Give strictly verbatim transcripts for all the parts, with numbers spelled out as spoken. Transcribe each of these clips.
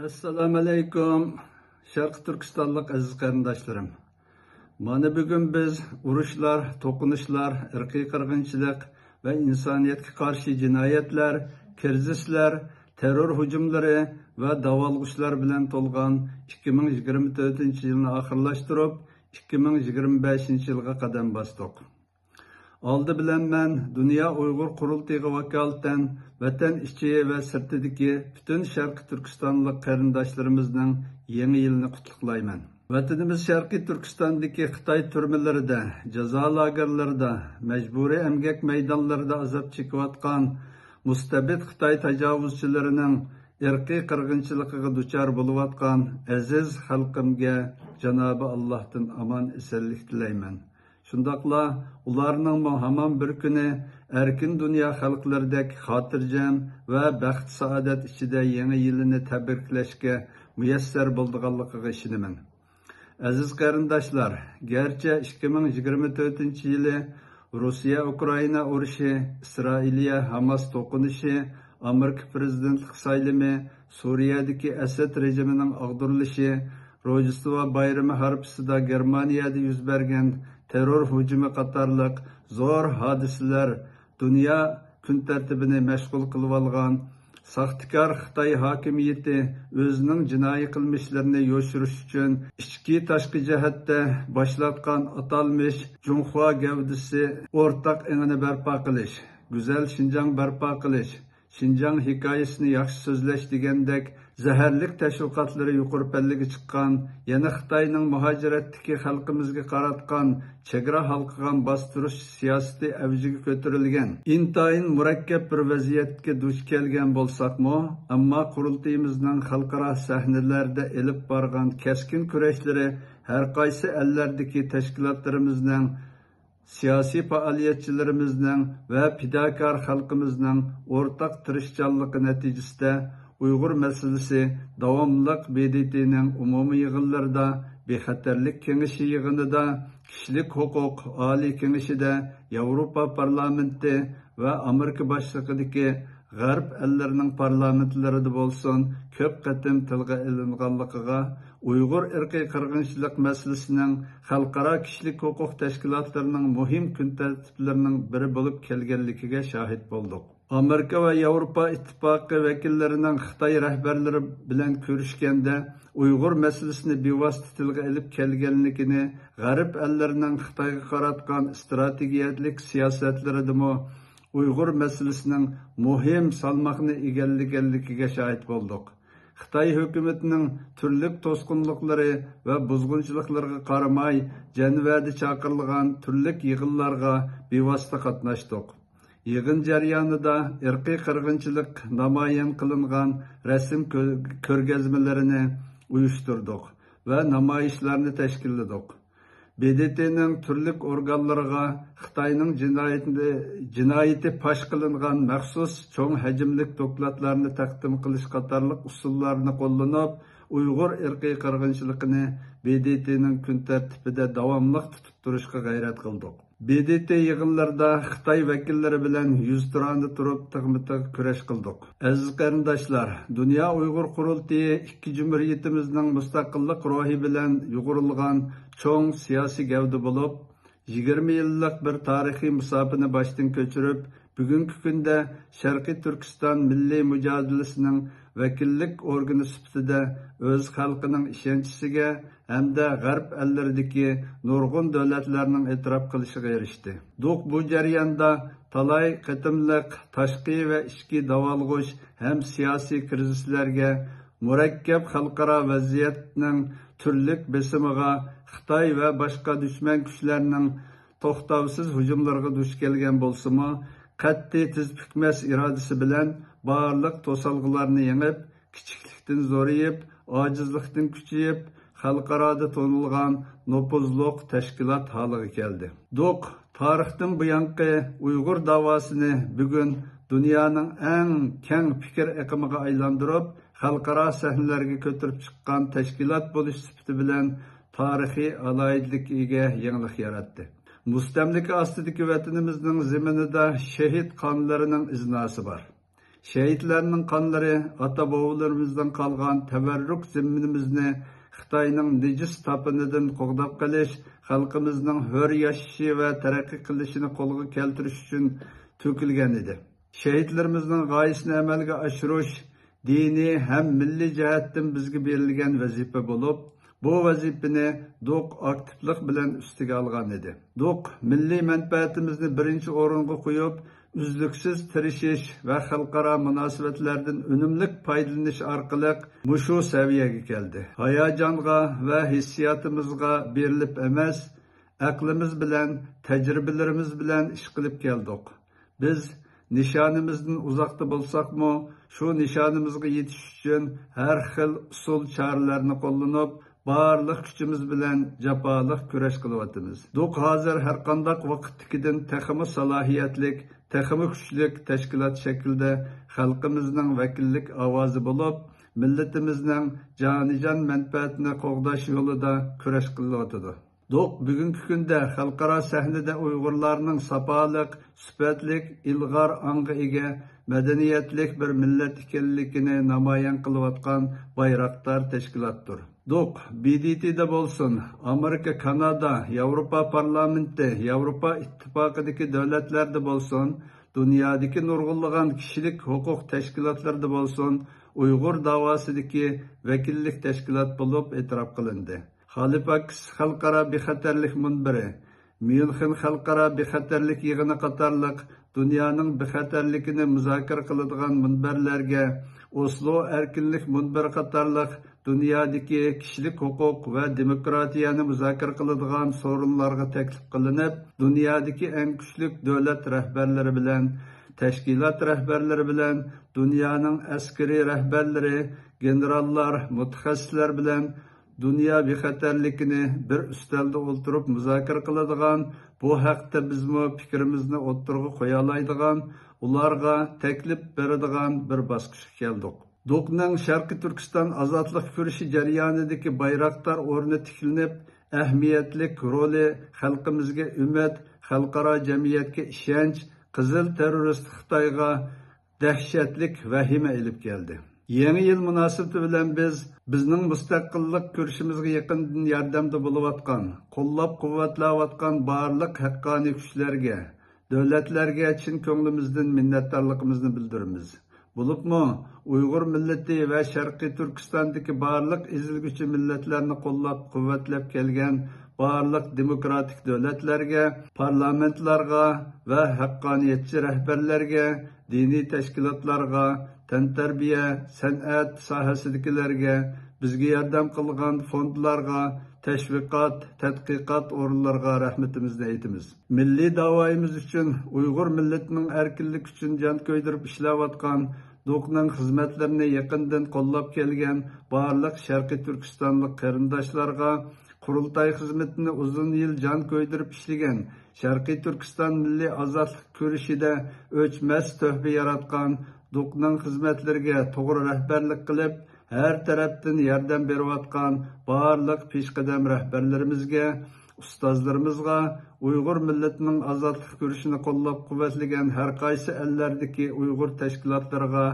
ئەسسالامۇئەلەيكۇم، شەرقىي تۈركىستانلىق ئەزىز قېرىنداشلىرىم. مانا بۈگۈن بىز ئۇرۇشلار، توقۇنۇشلار، ئىرقىي قىرغىنچىلىق ۋە ئىنسانىيەتكە قارشى جىنايەتلەر، كىرىزىسلەر، تېررور ھۇجۇملىرى ۋە داۋالغۇشلار بىلەن تولغان ئىككى مىڭ يىگىرمە تۆتىنچى يىلنى ئاخىرلاشتۇرۇپ، ئىككى مىڭ يىگىرمە بەشىنچى يىلغا قەدەم باستۇق. ئالدى بىلەن مەن دۇنيا ئۇيغۇر قۇرۇلتىيىغا ۋاكالىتەن ۋەتەن ئىچى ۋە سىرتىدىكى پۈتۈن شەرقىي تۈركىستانلىق قېرىنداشلىرىمىزنىڭ يېڭى يىلىنى قۇتلۇقلايمەن. ۋەتىنىمىز شەرقىي تۈركىستاندىكى خىتاي تۈرمىلىرىدە، جازا لاگېرلىرىدا، مەجبۇرىي ئەمگەك مەيدانلىرىدا ئازاب چېكىۋاتقان مۇستەبىت خىتاي تاجاۋۇزچىلىرىنىڭ ئىرقىي قىرغىنچىلىقىغا دۇچار بولۇۋاتقان ئەزىز خەلقىمگە جانابى ئاللاھتىن ئامان ئېسەنلىك تىلەيمەن. شۇنداقلا ئۇلارنىڭمۇ ھامان بىر كۈنى ئەركىن دۇنيا خەلقلىرىدەك خاتىرجەم ۋە بەخت-سائادەت ئىچىدە يېڭى يىلىنى تەبرىكلەشكە مۇيەسسەر بولىدىغانلىقىغا ئىشىنىمەن. ئەزىز قېرىنداشلار، گەرچە ئىككى مىڭ يىگىرمە تۆتىنچى يىلى رۇسىيە-ئۇكرائىنا ئۇرۇشى، ئىسرائىلىيە-ھاماس توقۇنۇشى، ئامېرىكا پىرېزىدېنتلىق سايلىمى، سۈرىيەدىكى ئەسەد رېجىمىنىڭ ئاغدۇرۇلۇشى، روژدېستۋا بايرىمى ھارپىسىدا گېرمانىيەدە يۈز بەرگەن تېررور ھۇجۇمى قاتارلىق زور ھادىسىلەر دۇنيا كۈن تەرتىپىنى مەشغۇل قىلىۋالغان ساختىكار خىتاي ھاكىمىيىتى ئۆزىنىڭ جىنايى قىلمىشلىرىنى يوشۇرۇش ئۈچۈن ئىچكى تاشقى جەھەتتە باشلاتقان ئاتالمىش جۇڭخۇا گەۋدىسى ئورتاق ئېڭىنى بەرپا قىلىش، گۈزەل شىنجاڭ بەرپا قىلىش، شىنجاڭ ھېكايىسىنى ياخشى سۆزلەش دېگەندەك زەھەرلىك تەشۋىقاتلىرى يۇقىرى پەللىگە چىققان، يەنە خىتاينىڭ مۇھاجىرەتتىكى خەلقىمىزگە قاراتقان چېگرا ھالقىغان باستۇرۇش سىياسىتى ئەۋجىگە كۆتۈرۈلگەن. ئىنتايىن مۇرەككەپ بىر ۋەزىيەتكە دۇچ كەلگەن بولساقمۇ، ئەمما قۇرۇلتىيىمىزنىڭ خەلقئارا سەھنىلەردە ئېلىپ بارغان كەسكىن كۈرەشلىرى ھەرقايسى ئەللەردىكى تەشكىلاتلىرىمىزنىڭ، سىياسىي پائالىيەتچىلىرىمىزنىڭ ۋە پىداكار خەلقىمىزنىڭ ئورتاق تىرىشچانلىقى نەتىجىسىدە ئۇيغۇر مەسىلىسى داۋاملىق ب د ت نىڭ ئومۇمىي يىغىنلىرىدا، بىخەتەرلىك كېڭىشى يىغىنىدا، كىشىلىك ھوقۇق ئالىي كېڭىشىدە، ياۋروپا پارلامېنتى ۋە ئامېرىكا باشلىقىدىكى غەرب ئەللىرىنىڭ پارلامېنتلىرىدا بولسۇن، كۆپ قېتىم تىلغا ئېلىنغانلىقىغا، ئۇيغۇر ئىرقىي قىرغىنچىلىق مەسىلىسىنىڭ خەلقئارا كىشىلىك ھوقۇق تەشكىلاتلىرىنىڭ مۇھىم كۈن تەرتىپلىرىنىڭ بىرى بولۇپ كەلگەنلىكىگە شاھىت بولدۇق. ئامېرىكا ۋە ياۋروپا ئىتتىپاقى ۋەكىللىرىنىڭ خىتاي رەھبەرلىرى بىلەن كۆرۈشكەندە، ئۇيغۇر مەسىلىسىنى بىۋاسىتە تىلغا ئېلىپ كەلگەنلىكىنى، غەرب ئەللىرىنىڭ خىتايغا قاراتقان ئىستراتېگىيەلىك سىياسەتلىرىدىمۇ ئۇيغۇر مەسىلىسىنىڭ مۇھىم سالماقنى ئىگىلىگەنلىكىگە شاھىت بولدۇق. خىتاي ھۆكۈمىتىنىڭ تۈرلۈك توسقۇنلۇقلىرى ۋە بۇزغۇنچىلىقلىرىغا قارىماي، جەنۋەدە چاقىرىلغان تۈرلۈك يىغىنلارغا بىۋاسىتە قاتناشتۇق. يىغىن جەريانىدا ئىرقىي قىرغىنچىلىق نامايان قىلىنغان رەسىم كۆ-، كۆرگەزمىلىرىنى ئۇيۇشتۇردۇق ۋە نامايىشلارنى تەشكىللىدۇق. ب د ت نىڭ تۈرلۈك ئورگانلىرىغا خىتاينىڭ جىنايىتى، جىنايىتى پاش قىلىنغان مەخسۇس چوڭ ھەجىملىك دوكلاتلارنى تەقدىم قىلىش قاتارلىق ئۇسۇللارنى قوللىنىپ، ئۇيغۇر ئىرقىي قىرغىنچىلىقىنى ب د ت نىڭ كۈن تەرتىپىدە داۋاملىق تۇتۇپ تۇرۇشقا غەيرەت قىلدۇق. ب د ت يىغىنلىرىدا خىتاي ۋەكىللىرى بىلەن يۈزتۇرانە تۇرۇپ تىغمۇتىغ كۈرەش قىلدۇق. ئەزىز قېرىنداشلار، دۇنيا ئۇيغۇر قۇرۇلتىيى ئىككى جۇمھۇرىيىتىمىزنىڭ مۇستەقىللىق روھى بىلەن يۇغۇرۇلغان چوڭ سىياسىي گەۋدە بولۇپ، يىگىرمە يىللىق بىر تارىخىي مۇساپىنى باشتىن كۆچۈرۈپ، بۈگۈنكى كۈندە شەرقىي تۈركىستان مىللىي مۇجادىلىسىنىڭ ۋەكىللىك ئورگىنى سۈپىتىدە ئۆز خەلقىنىڭ ئىشەنچىسىگە ھەمدە غەرب ئەللىرىدىكى نۇرغۇن دۆلەتلەرنىڭ ئېتىراپ قىلىشىغا ئېرىشتى. دوق بۇ جەرياندا تالاي قېتىملىق تاشقى ۋە ئىچكى داۋالغۇش ھەم سىياسىي كىرىزىسلەرگە، مۇرەككەپ خەلقئارا ۋەزىيەتنىڭ تۈرلۈك بېسىمىغا، خىتاي ۋە باشقا دۈشمەن كۈچلەرنىڭ توختاۋسىز ھۇجۇملىرىغا دۇچ كەلگەن بولسىمۇ، قەتئىي تىز پۈكمەس ئىرادىسى بىلەن بارلىق توسالغۇلارنى يېڭىپ، كىچىكلىكتىن زورىيىپ، ئاجىزلىقتىن كۈچىيىپ، خەلقئارادا تونۇلغان نوپۇزلۇق تەشكىلات ھالىغا كەلدى. دوق تارىختىن بۇيانقى ئۇيغۇر داۋاسىنى بۈگۈن دۇنيانىڭ ئەڭ كەڭ پىكىر ئېقىمىغا ئايلاندۇرۇپ، خەلقئارا سەھنىلەرگە كۆتۈرۈپ چىققان تەشكىلات بولۇش سۈپىتى بىلەن تارىخىي ئالاھىدىلىككە ئىگە يېڭىلىق ياراتتى. مۇستەملىكە ئاستىدىكى ۋەتىنىمىزنىڭ زېمىنىدا شېھىت قانلىرىنىڭ ئىزناسى بار. شېھىتلەرنىڭ قانلىرى ئاتا-بوۋىلىرىمىزدىن قالغان تەۋەررۈك زېمىنىمىزنى خىتاينىڭ نىجىس تاپىنىدىن قوغداپ قېلىش، خەلقىمىزنىڭ ھۆر ياشىشى ۋە تەرەققىي قىلىشىنى قولغا كەلتۈرۈش ئۈچۈن تۆكۈلگەن ئىدى. شېھىتلىرىمىزنىڭ غايىسىنى ئەمەلگە ئاشۇرۇش دىنىي ھەم مىللىي جەھەتتىن بىزگە بېرىلگەن ۋەزىپە بولۇپ، بۇ ۋەزىپىنى دوق ئاكتىپلىق بىلەن ئۈستىگە ئالغان ئىدى. دوق مىللىي مەنپەئەتىمىزنى بىرىنچى ئورۇنغا قويۇپ، ئۈزلۈكسىز تىرىشىش ۋە خەلقئارا مۇناسىۋەتلەردىن ئۈنۈملۈك پايدىلىنىش ئارقىلىق مۇشۇ سەۋىيەگە كەلدى. ھاياجانغا ۋە ھېسسىياتىمىزغا بېرىلىپ ئەمەس، ئەقلىمىز بىلەن، تەجرىبىلىرىمىز بىلەن ئىش قىلىپ كەلدۇق. بىز نىشانىمىزدىن ئۇزاقتا بولساقمۇ، شۇ نىشانىمىزغا يېتىش ئۈچۈن ھەر خىل ئۇسۇل چارىلەرنى قوللىنىپ، بارلىق كۈچىمىز بىلەن جاپالىق كۈرەش قىلىۋاتىمىز. دوق ھازىر ھەرقانداق ۋاقىتتىكىدىن تېخىمۇ سالاھىيەتلىك، تېخىمۇ كۈچلۈك تەشكىلات شەكلىدە خەلقىمىزنىڭ ۋەكىللىك ئاۋازى بولۇپ، مىللىتىمىزنىڭ جانىجان مەنپەئەتىنى قوغداش يولىدا كۈرەش قىلىۋاتىدۇ. دوق بۈگۈنكى كۈندە خەلقئارا سەھنىدە ئۇيغۇرلارنىڭ ساپالىق، سۈپەتلىك، ئىلغار ئاڭغا ئىگە، مەدەنىيەتلىك بىر مىللەت ئىكەنلىكىنى نامايان قىلىۋاتقان بايراقدار تەشكىلاتتۇر. دوق ب د ت دە بولسۇن، ئامېرىكا، كانادا، ياۋروپا پارلامېنتى، ياۋروپا ئىتتىپاقىدىكى دۆلەتلەردە بولسۇن، دۇنيادىكى نۇرغۇنلىغان كىشىلىك ھوقۇق تەشكىلاتلىرىدا بولسۇن، ئۇيغۇر داۋاسىدىكى ۋەكىللىك تەشكىلات بولۇپ ئېتىراپ قىلىندى. خالىپاكس خەلقئارا بىخەتەرلىك مۇنبىرى، ميۇنخېن خەلقئارا بىخەتەرلىك يىغىنى قاتارلىق دۇنيانىڭ بىخەتەرلىكىنى مۇزاكىرە قىلىدىغان مۇنبەرلەرگە، ئوسلو ئەركىنلىك مۇنبىرى قاتارلىق دۇنيادىكى كىشىلىك ھوقۇق ۋە دېموكراتىيەنى مۇزاكىرە قىلىدىغان سورۇنلارغا تەكلىپ قىلىنىپ، دۇنيادىكى ئەڭ كۈچلۈك دۆلەت رەھبەرلىرى بىلەن، تەشكىلات رەھبەرلىرى بىلەن، دۇنيانىڭ ئەسكىرىي رەھبەرلىرى، گېنېراللار، مۇتەخەسسىسلەر بىلەن دۇنيا بىخەتەرلىكىنى بىر ئۈستەلدە ئولتۇرۇپ مۇزاكىرە قىلىدىغان، بۇ ھەقتە بىزمۇ پىكرىمىزنى ئوتتۇرىغا قويالايدىغان، ئۇلارغا تەكلىپ بېرىدىغان بىر باسقۇچقا كەلدۇق. دوقنىڭ شەرقىي تۈركىستان ئازادلىق كۈرىشى جەريانىدىكى بايراقدار ئورنى تىكلىنىپ، ئەھمىيەتلىك رولى خەلقىمىزگە ئۈمىد، خەلقئارا جەمئىيەتكە ئىشەنچ، قىزىل تېررورىست خىتايغا دەھشەتلىك ۋەھىمە ئېلىپ كەلدى. يېڭى يىل مۇناسىۋىتى بىلەن بىز بىزنىڭ مۇستەقىللىق كۈرىشىمىزگە يېقىندىن ياردەمدە بولۇۋاتقان، قوللاپ-قۇۋۋەتلەۋاتقان بارلىق ھەققانىي كۈچلەرگە، دۆلەتلەرگە چىن كۆڭلىمىزدىن مىننەتدارلىقىمىزنى بىلدۈرىمىز. بولۇپمۇ ئۇيغۇر مىللىتى ۋە شەرقىي تۈركىستاندىكى بارلىق ئېزىلگۈچى مىللەتلەرنى قوللاپ-قۇۋۋەتلەپ كەلگەن بارلىق دېموكراتىك دۆلەتلەرگە، پارلامېنتلارغا ۋە ھەققانىيەتچى رەھبەرلەرگە، دىنىي تەشكىلاتلارغا، تەنتەربىيە، سەنئەت ساھەسىدىكىلەرگە، بىزگە ياردەم قىلغان فوندلارغا، تەشۋىقات، تەتقىقات ئورۇنلىرىغا رەھمىتىمىزنى ئېيتىمىز. مىللىي داۋايىمىز ئۈچۈن، ئۇيغۇر مىللىتىنىڭ ئەركىنلىكى ئۈچۈن جان كۆيدۈرۈپ ئىشلەۋاتقان، دوقنىڭ خىزمەتلىرىنى يېقىندىن قوللاپ كەلگەن بارلىق شەرقىي تۈركىستانلىق قېرىنداشلارغا، قۇرۇلتاي خىزمىتىنى ئۇزۇن يىل جان كۆيدۈرۈپ ئىشلىگەن، شەرقىي تۈركىستان مىللىي ئازادلىق كۈرىشىدە ئۆچمەس تۆھپە ياراتقان دوقنىڭ خىزمەتلىرىگە توغرا رەھبەرلىك قىلىپ، ھەر تەرەپتىن ياردەم بېرىۋاتقان بارلىق پېشقەدەم رەھبەرلىرىمىزگە، ئۇستازلىرىمىزغا، ئۇيغۇر مىللىتىنىڭ ئازادلىق كۈرىشىنى قوللاپ-قۇۋۋەتلىگەن ھەر قايسى ئەللەردىكى ئۇيغۇر تەشكىلاتلىرىغا،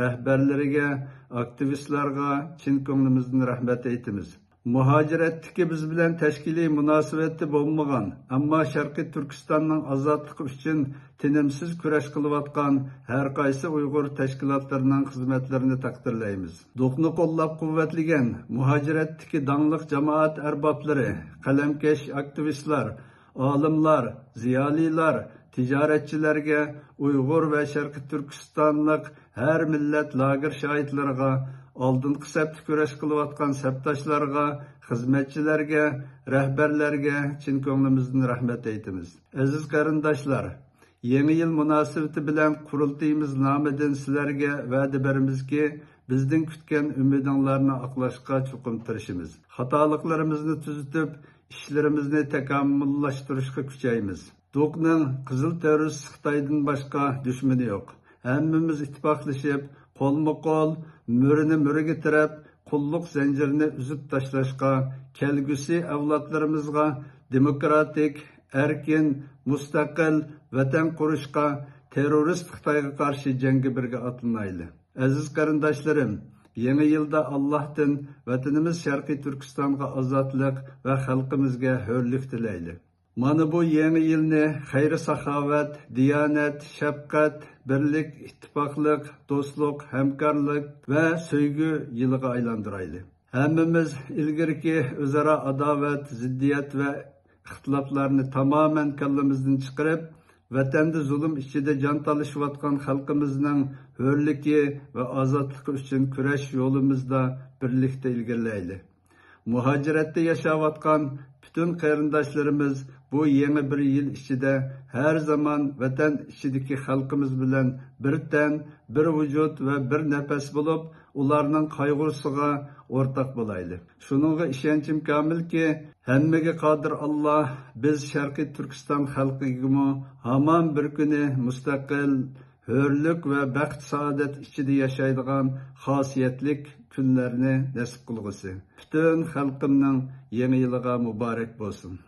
رەھبەرلىرىگە، ئاكتىۋىستلارغا چىن كۆڭلىمىزدىن رەھمەت ئېيتىمىز. مۇھاجىرەتتىكى بىز بىلەن تەشكىلىي مۇناسىۋەتتە بولمىغان، ئەمما شەرقىي تۈركىستاننىڭ ئازادلىقى ئۈچۈن تىنىمسىز كۈرەش قىلىۋاتقان ھەر قايسى ئۇيغۇر تەشكىلاتلىرىنىڭ خىزمەتلىرىنى تەقدىرلەيمىز. دوقنى قوللاپ-قۇۋۋەتلىگەن مۇھاجىرەتتىكى داڭلىق جامائەت ئەربابلىرى، قەلەمكەش ئاكتىۋىستلار، ئالىملار، زىيالىيلار، تىجارەتچىلەرگە، ئۇيغۇر ۋە شەرقىي تۈركىستانلىق ھەر مىللەت لاگېر شاھىتلىرىغا، ئالدىنقى سەپتە كۈرەش قىلىۋاتقان سەپداشلارغا، خىزمەتچىلەرگە، رەھبەرلەرگە چىن كۆڭلىمىزدىن رەھمەت ئېيتىمىز. ئەزىز قېرىنداشلار، يېڭى يىل مۇناسىۋىتى بىلەن قۇرۇلتىيىمىز نامىدىن سىلەرگە ۋەدە بېرىمىزكى، بىزدىن كۈتكەن ئۈمىدىڭلارنى ئاقلاشقا چوقۇم تىرىشىمىز. خاتالىقلىرىمىزنى تۈزىتىپ، ئىشلىرىمىزنى تاكامۇللاشتۇرۇشقا كۈچەيمىز. دوقنىڭ قىزىل تېررورىست خىتايدىن باشقا دۈشمىنى يوق. ھەممىمىز ئىتتىپاقلىشىپ، قولمۇ قول، مۈرىنى مۈرىگە تىرەپ، قۇللۇق زەنجىرىنى ئۈزۈپ تاشلاشقا، كەلگۈسى ئەۋلادلىرىمىزغا دېموكراتىك، ئەركىن، مۇستەقىل ۋەتەن قۇرۇشقا، تېررورىست خىتايغا قارشى جەڭگە بىرگە ئاتلىنايلى. ئەزىز قېرىنداشلىرىم، يېڭى يىلدا ئاللاھتىن ۋەتىنىمىز شەرقىي تۈركىستانغا ئازادلىق ۋە خەلقىمىزگە ھۆرلۈك تىلەيلى. مانا بۇ يېڭى يىلنى خەير-ساخاۋەت، دىيانەت، شەپقەت، بىرلىك، ئىتتىپاقلىق، دوستلۇق، ھەمكارلىق ۋە سۆيگۈ يىلىغا ئايلاندۇرايلى. ھەممىمىز ئىلگىرىكى ئۆزئارا ئاداۋەت، زىددىيەت ۋە ئىختىلاپلارنى تامامەن كاللىمىزدىن چىقىرىپ، ۋەتەندە زۇلۇم ئىچىدە جان تالىشىۋاتقان خەلقىمىزنىڭ ھۆرلۈكى ۋە ئازادلىقى ئۈچۈن كۈرەش يولىمىزدا بىرلىكتە ئىلگىرىلەيلى. مۇھاجىرەتتە ياشاۋاتقان پۈتۈن قېرىنداشلىرىمىز بۇ يېڭى بىر يىل ئىچىدە ھەر زامان ۋەتەن ئىچىدىكى خەلقىمىز بىلەن بىر تەن، بىر ۋۇجۇد ۋە بىر نەپەس بولۇپ، ئۇلارنىڭ قايغۇسىغا ئورتاق بولايلى. شۇنىڭغا ئىشەنچىم كامىلكى، ھەممىگە قادىر ئاللا بىز شەرقىي تۈركىستان خەلقىگىمۇ ھامان بىر كۈنى مۇستەقىل، ھۆرلۈك ۋە بەخت-سائادەت ئىچىدە ياشايدىغان خاسىيەتلىك كۈنلەرنى نەسىپ قىلغۇسى. پۈتۈن خەلقىمنىڭ يېڭى يىلىغا مۇبارەك بولسۇن.